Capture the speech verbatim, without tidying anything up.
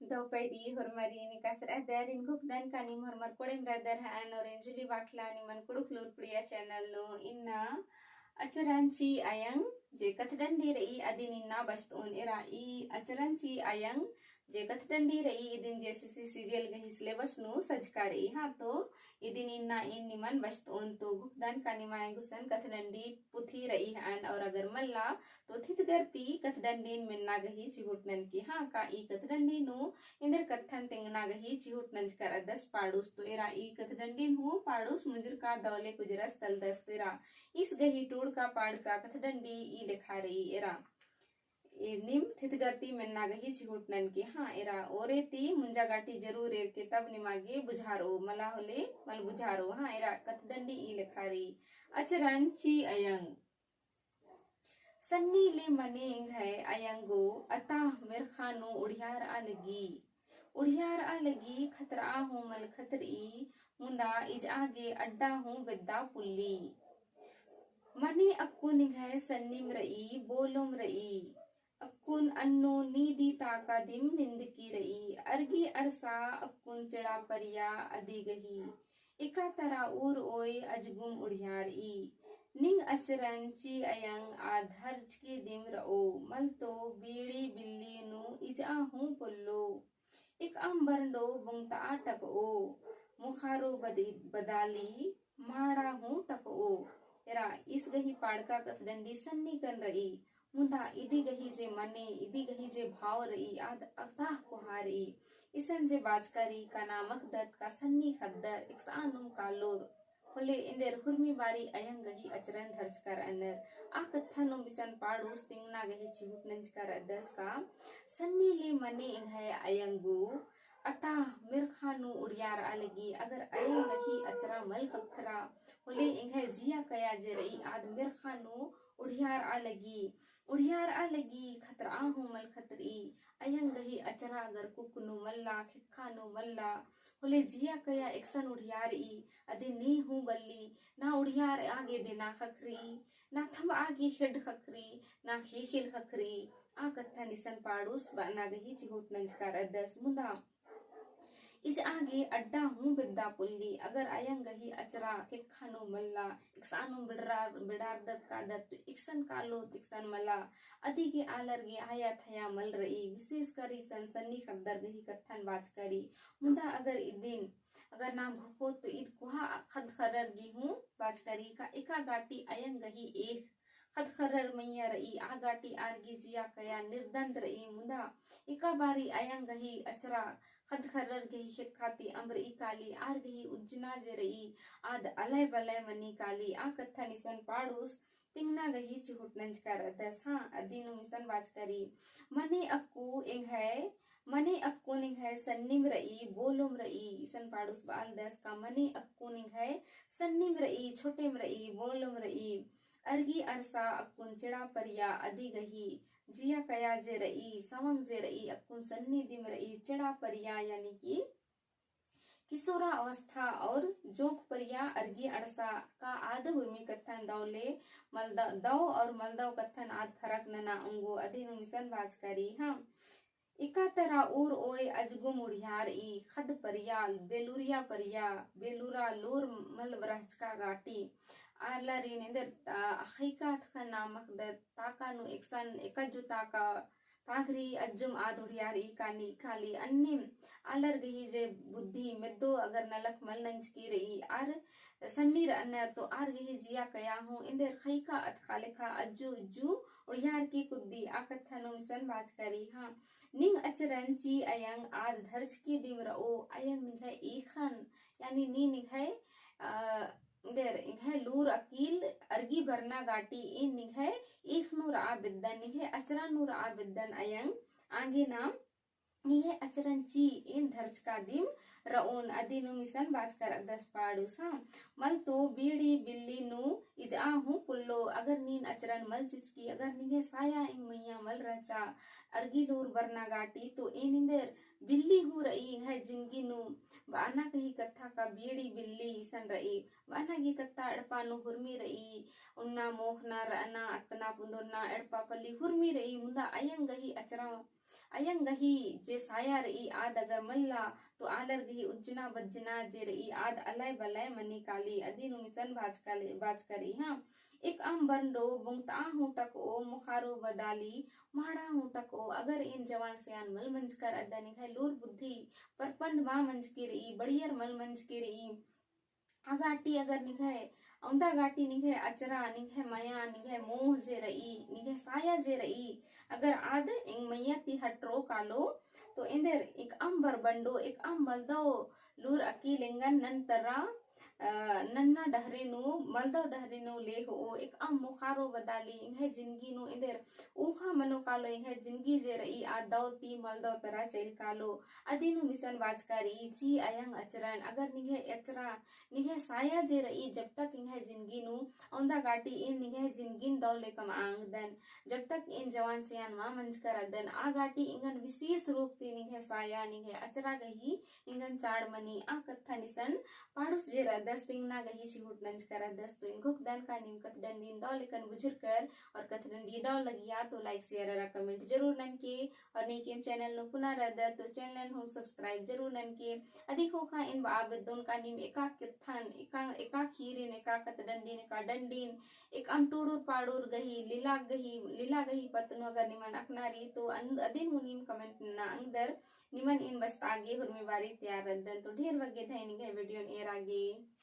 दव पैदी होरमारिन, एकासे रअदर? एन घुखदन का नीम होरमर कोड़ेम रअदर हअन और एन जुली बाखला निमन कुँड़ुख़ लूर कुड़िया channel नू। इन्ना अचरन ची अयंग जे कथडंडी रई अदिन इन्ना बचतओन एरा। ई अचरन ची अयंग जे कथडंडी रई इदिन JSSC CGL गही syllabus नू सजका रई। हाँ, तो इदिन इन्ना एन निमन बचतओन। तो घुखदन का निमा एंग गुसन कथडंडी पुथी रई हअन और अगर मल्ला तो थितगर ती कथडंडीन मेन्ना गही चिहुट ननके। हाँ, का ई कथडंडी नू एन्देर कत्थन तेंगना गही चिहुट नंजका रअदस पाड़ुस। तो एरा ई कथडंडीन हूँ पाड़ुस मुंजुरका दव ले कुजरस तलदस। तो एरा ईस गही टूड़का पाड़का कथडंडी ई लेखा रई एरा। ए नीम थितगर ती मेन्ना गही चिहुट ननके। हाँ, एरा ओरे ती मुंजा गाटी जरूर एरके तब निमा गे बुझारओ, मला होले मल बुझारओ। हाँ, एरा कथडंडी ई लेखा रई। अचरन ची अयंग। सन्नी ले मने एंग्है अयंगो अताह मेर्ख़ा नू उड़ियारआ लगी। उड़ियारआ लगी, खतरआ हूँ मल खतरई, मुदा इजआ गे अड्डा हूँ बेद्दा पुल्ली। मने अक्कुन एंग्है सन्निम रई, बोलोम रई। अक्कुन अन्नु नीदी ताका दिम निंदकी रई, अरगी अंड़सा अक्कुन चेड़ा परिया अदी गही। एका तरा ऊर ओय अजगुम उड़ियारई। निंग अचरन ची अयंग आद धरचकी दिम रओ, मल तो बीड़ी बिल्ली नू इजआ हूँ पोल्लो। एकअम बरंडो बोंगतआ टकओ, मोखारो बद-, बदाली माड़ा हूँ टकओ। एरा ईस गही पाड़का कथडंडी सन्नी कन रई, मुदा इदी गही जे मने, इदी गही जे भाव रई, आद अताह कोहा रई। इसन जे बाचका रई का नाम अख़दत का सन्नी ख़द्दर, एकसआ नुम कालोर, होले एन्देर हुरमी बारी अयंग गही अचरन धरचका रअनर। आ कत्था नुम इसन पाड़ुस तिंगना गही चिहुट नंजका रअदस का सन्नी ले मने एंग्है अयंगो अताह मेर्ख़ा नू उड़ियारआ लगी। अगर अयंग गही अचरा मल ख़क्खरा, होले एंग्है जिया कया जे रई आद मेर्ख़ा नू उड़ियारआ लगी। उड़ियारआ लगी, खतरआ हूँ मल खतरई। अयंग गही अचरा अगर कुक नू मल्ला, ख़ेक्खा नू मल्ला, होले जिया कया एकसन उड़ियारई, अदिन नी हूँ बल्ली, ना उड़ियारआ गे डेना ख़क्खरई, ना थम्बआ गे ख़ेड्ड ख़क्खरई, ना ख़ेख़ेल ख़क्खरई। आ कत्थन इसन पाड़ुस बअना गही चिहुट नंजका रअदस। मुदा इजआ गे अड्डा हूँ बेद्दा पोल्ली। अगर अयंग गही अचरा ख़ेक्खा नू मल्ला, एकसआ नू बिड़रार, बिड़ारदत कादत, तो एकसन कालोत एकसन मला। अदी गे आलर गे आया थया मल रई, विशेष करी इसन सन्नी ख़द्दर गही कत्थन बाचका रई। मुदा अगर इदिन अगर नाम घोखोत तो ईद कोहा ख़द्द ख़र्रर गे हूँ बाचका रई का एका गाटी अयंग गही एख़ ख़द्द ख़र्रर मइय्याँ रई, आ गाटी आर गही जिया कया निर्दंद रई। मुदा एका बारी अयंग गही अचरा ख़द्द ख़र्रर गही ख़ेक्खा ती अम्बरई काली, आर गही उज्जना जे रई आद अलय बलय मनी काली। आ कत्थन इसन पाड़ुस तिंगना गही चिहुट नंजका रअदस। हाँ, अदिनुम इसन बाचका रई। मने अक्कु एंग्है, मने अक्कुन एंग्है सन्निम रई, बोलोम रई। इसन पाड़ुस बआलदस का मने अक्कुन एंग्है सन्निम रई, छोटेम रई, बोलोम रई। अरगी अंड़सा अक्कुन चेड़ा परिया अदी गही। जिया कया जे रई, सवंग जे रई, अक्कुन सन्नी दिम रई, चेड़ा परिया यानी कि किसोरा अवस्था और जोंख परिया अरगी अंड़सा का आद उर्मी कत्थन दव ले मलदव, दव और मलदव कत्थन आद फरक नना ओंगो। अदिनुम इसन बाचका रई। हाँ, एका तरा ऊर ओय अजगुम उड़ियारई, ख़द्द परिया, बेलुरिया परिया, बेलुरा लूर मल रहचका गाटी। आलारिन एन्देर ता-, ख़ैका अतख़न नाम अख़दर ताका नू एकसन, एका जो ताका ताघरी अज्जुम आद उड़ियारई कानी काली। अन्निम आलर गही जे बुद्धि मेद्दो अगर नलख मल नंजकी रई, आर सन्नी रअनर तो आर गही जिया कया हूँ एन्देर ख़ैका अतख़ा लेखा अज्जु इज्जु उड़ियारकी कुद्दी। आ कत्थनुम इसन बाचका रई। हाँ, निंग अचरन ची अयंग आद धरचकी दिम रओ। अयंग निंग्है एख़न, यानी नीन निंग्है, अ, एन्देर एंग्है लूर अकील अरगी बरना गाटी। एन निंग्है एख़ नू रआ बेद्दन, निंग्है अचरा नू रआ बेद्दन अयंग। आगे नाम निंग्है अचरन ची एन धरचका दिम रओन। अदिनुम इसन बाचका रअदस पाड़ुस। हाँ, मल तो बीड़ी बिल्ली नू इजआ हूँ पोल्लो। अगर नीन अचरन मल चिचकी, अगर निंग्है साया एंग मइय्याँ मल रहचा अरगी लूर बरना गाटी, तो एन एन्देर बिल्ली हूँ रई एंग्है जिनगी नू। बअना गही कत्था का बीड़ी बिल्ली इसन रई। बअना गही कत्था एड़पा नू हुरमी रई, ओन्ना मोख़ना रअना, अतना पुन्दुरना, एड़पा पल्ली हुरमी रई। मुदा अयंग गही अचरा अयंग गही जे साया रई आद अगर मल्ला, तो आलर गही उज्जना बज्जना जे रई आद अलय बलय मनी काली। अदिन हूँ मिसन बाचका ले-, बाचका रई, हाँ। एकअम बरंडो, बुंगतआ हूँ टकओ, मुखारो बदाली, माड़ा हूँ टकओ। अगर एन जवान सयान मल मंजकर अदन, निंग्है लूर बुद्धि परपंद मा मंजकी रई, बढ़ियर मल मंजकी रई। आ गाटी अगर निंग्है, औंदा गाटी निंग्है अचरा, निंग्है मया, निंग्है मोह जे रई, निंग्है साया जे रई, अगर आद एंग मइया ती हटरो कालो, तो एन्देर एकअम बरबंडो, एकअम मलदव लूर अकील एंगन नन तरा, अ, नन्ना डहरे नू, मलदव डहरे नू ले होओ, एकअम मुखारो बदाली, एंग्है जिनगी नू एन्देर ऊखा मनो कालो, एंग्है जिनगी जे रई, आ दव ती मलदव तरा चइल कालो। अदिन हूँ मिसन बाचका रई, ची अयंग अचरन, अगर निंग्है अचरा, निंग्है साया जे रई, जब तक एंग्है जिनगी नू औंदा गाटी एन निंग्है जिनगीन दव लेकम आंगदन, जब तक एन जवान सयान मा मंजकर अदन, आ गाटी एंगन विशेष रूप ती निंग्है साया, निंग्है अचरा गही एंगन चाड़ मनी। आ कत्थन इसन पाड़ुस जे रअदस, तिंगना गही चिहुट नंजकर अदस। तो एन घोखदन का नीम कत्थन डंडीन दव लेकन बुझुरकर, और कत्थन डंडी दव लगिया तो like, share अरा comment जरूर ननके। और नेकेम channel नू पुना रअदर तो channel हूँ subscribe जरूर ननके। अदी ख़ोख़ा एन बआ बेद्दोन का नीम एका कत्थन, एका, एका ख़ीरिन, एका कत्थन डंडीन, एका डंडीन, एकअम टूड़ुर पाड़ुर गही, लीला गही, लीला गही पत्त नू अगर निमन अख़ना रई तो अन-, अदिन हूँ नीम comment नना अंगदर। निमन एन बचतआ गे हुरमी बारी तैयार रअदन। तो ढेर बग्गे धैन निंग्है video न एरा गे।